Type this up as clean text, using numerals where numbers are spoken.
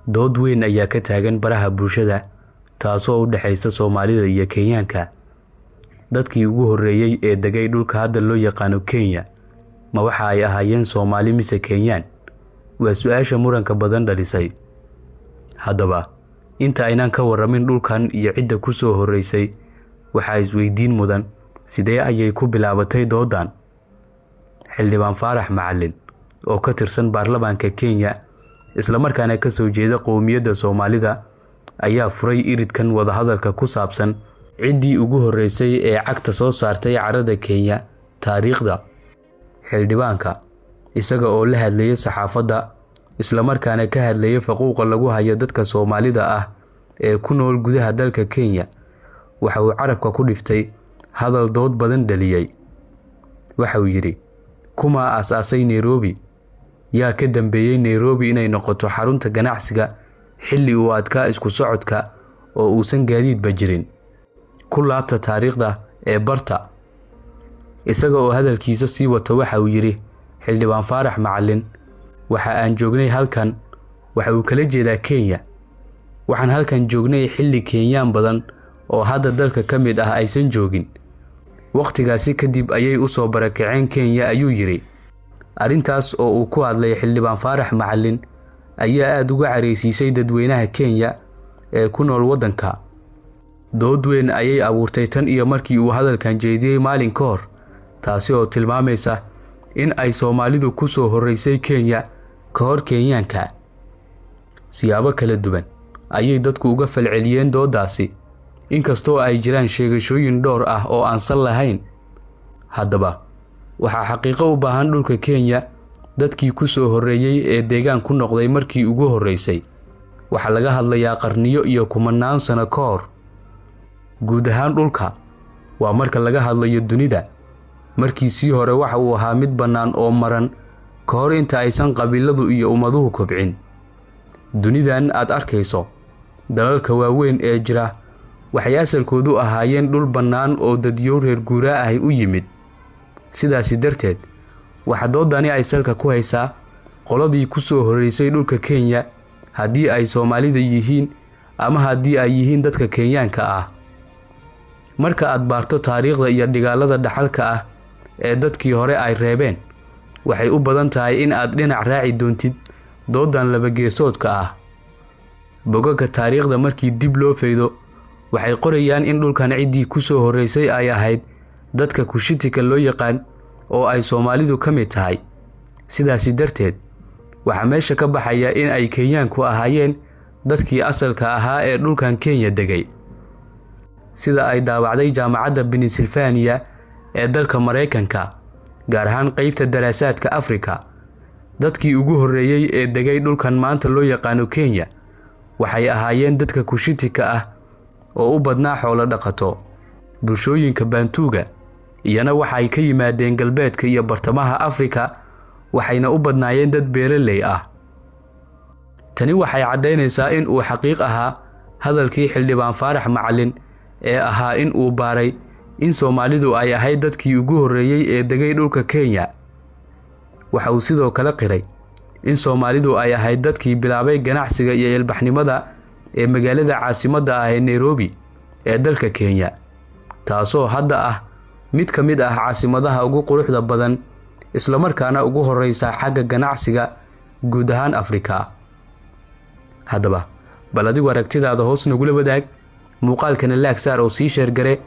Dood weyn ayaa ka taagan baraha bulshada, taasoo u dhexaysa Soomaalida iyo Kenyaanka. Dadkii ugu horreeyay ee degay dhulka hadda loo yaqaano Kenya, ma waxa ay ahaayeen Soomaali mise Kenyaan? Waa su-aasha muranka badan dhalisay. Haddaba, inta aynaan ka warramin dhulkan iyo cidda ku soo horreysay, waxaa isweydiin mudan: sidee ayay ku bilaabatay doodan? Xildhibaan Faarax Macalin oo ka tirsan baarlamaanka Kenya, islamarkaana ka soo jeeda qowmiyadda Soomaalida, ayaa furay iridkan wadahadalka ku saabsan ciddii ugu horreysay ee cagta soo saartay carrada Kenya taariikhda. Xildhibaanka, isaga oo la hadlayay saxaafadda, islamarkaana ka hadlayay faquuqa lagu hayo dadka Soomaalida ah ee ku nool gudaha dalka Kenya, waxa uu carabka ku dhiftay hadal dood badan dhaliyey. Waxa uu yidhi: "Kumaa aas-aasay Nairobi? Yaa ka dambeeyey Nairobi inay noqoto xarunta ganacsiga xilli uu adkaa isku socodka oo uusan gaadiidba jirin? Ku laabta taariikhda ee barta." Isaga oo hadalkiisa sii wata, waxa uu yidhi Xildhibaan Faarax Macalin: "Waxa aan joognay halkan," waxa uu kala jeedaa Kenya, "waxaan halkan joognay xilli Kenyaan badan oo hadda dalka ka mid ah aysan joogin. Wakhtigaasi kadib ayay u soo barakaceen Kenya," ayuu yidhi. Arrintaas oo uu ku hadlay Xildhibaan Faarax Macalin ayaa aada uga careysiisay dadweynaha Kenya ee ku nool waddanka. Dood weyn ayay abuurtay tan iyo markii uu hadalkan jeediyey maalin ka hor, taasi oo tilmaamaysa in ay Soomaalidu ku soo horreysay Kenya ka hor Kenyaanka. Siyaabo kala duwan ayay dadku uga falceliyeen dooddaasi, inkastoo ay jiraan sheegashooyin dhowr ah oo aan sal lahayn. Haddaba, waxaa xaqiiqo u baahan dhulka Kenya dadkii ku soo horreeyey ee deegaan ku noqday markii ugu horreysay. Waxaa laga hadlayaa qarniyo iyo kumanaan sano ka hor. Guud ahaan dhulka, waa marka laga hadlayo dunida, markiisii hore waxa uu ahaa mid bannaan oo maran ka hor inta aysan qabiiladu iyo ummaduhu kobcin. Dunidan aad arkayso, dalalka waaweyn ee jira waxay asalkoodu ahaayeen dhul bannaan oo dadyow reer guuraa ahi u yimid. Sidaasi darteed, waxa doodani ay salka ku haysaa qoladii ku soo horreysay dhulka Kenya, haddii ay Soomaalida yihiin ama haddii ay yihiin dadka Kenyaanka ah. Marka aad baarto taariikhda iyo dhigaalada dhaxalka ah ee dadkii hore ay reebeen, waxay u badan tahay in aad dhinac raaci doontid doodan labageesoodka ah. Bogagga taariikhda markii dib loo faydo, waxay qorayaan in dhulkan ciddii ku soo horreysay ay ahayd dadka Kushitika loo yaqaan oo ay Soomaalidu ka mid tahay. Sidaasi darteed, waxaa meesha ka baxaya in ay Kenyaanku ahaayeen dadkii asalka ahaa ee dhulkan Kenya degay. Sida ay daabacday Jaamacadda Pennsylvania ee dalka Maraykanka, gaar ahaan qeybta daraasaadka Afrika, dadkii ugu horreeyey ee degay dhulkan maanta loo yaqaano Kenya waxay ahaayeen dadka Kushitika ah oo u badnaa xoolo dhaqato. Bulshooyinka Baantuuga iyana waxay ka yimaadeen galbeedka iyo bartamaha Afrika, waxayna u badnaayeen dad beeraley ah. Tani waxay caddaynaysaa in uu xaqiiq ahaa hadalkii Xildhibaan Faarax Macalin ee ahaa in uu baaray in Soomaalidu ay ahayd dadkii ugu horreeyey ee degay dhulka Kenya. Waxa uu sidoo kale qiray in Soomaalidu ay ahayd dadkii bilaabay ganacsiga iyo ilbaxnimada ee magaalada caasimadda ah ee Nairobi ee dalka Kenya, taasoo hadda ah mid ka mid ah caasimadaha ugu quruxda badan, islamarkaana ugu horreysa xagga ganacsiga guud ahaan Afrika. Haddaba, bal adigu aragtidaada hoos nagula wadaag, muuqaalkana like saar oo sii share garee.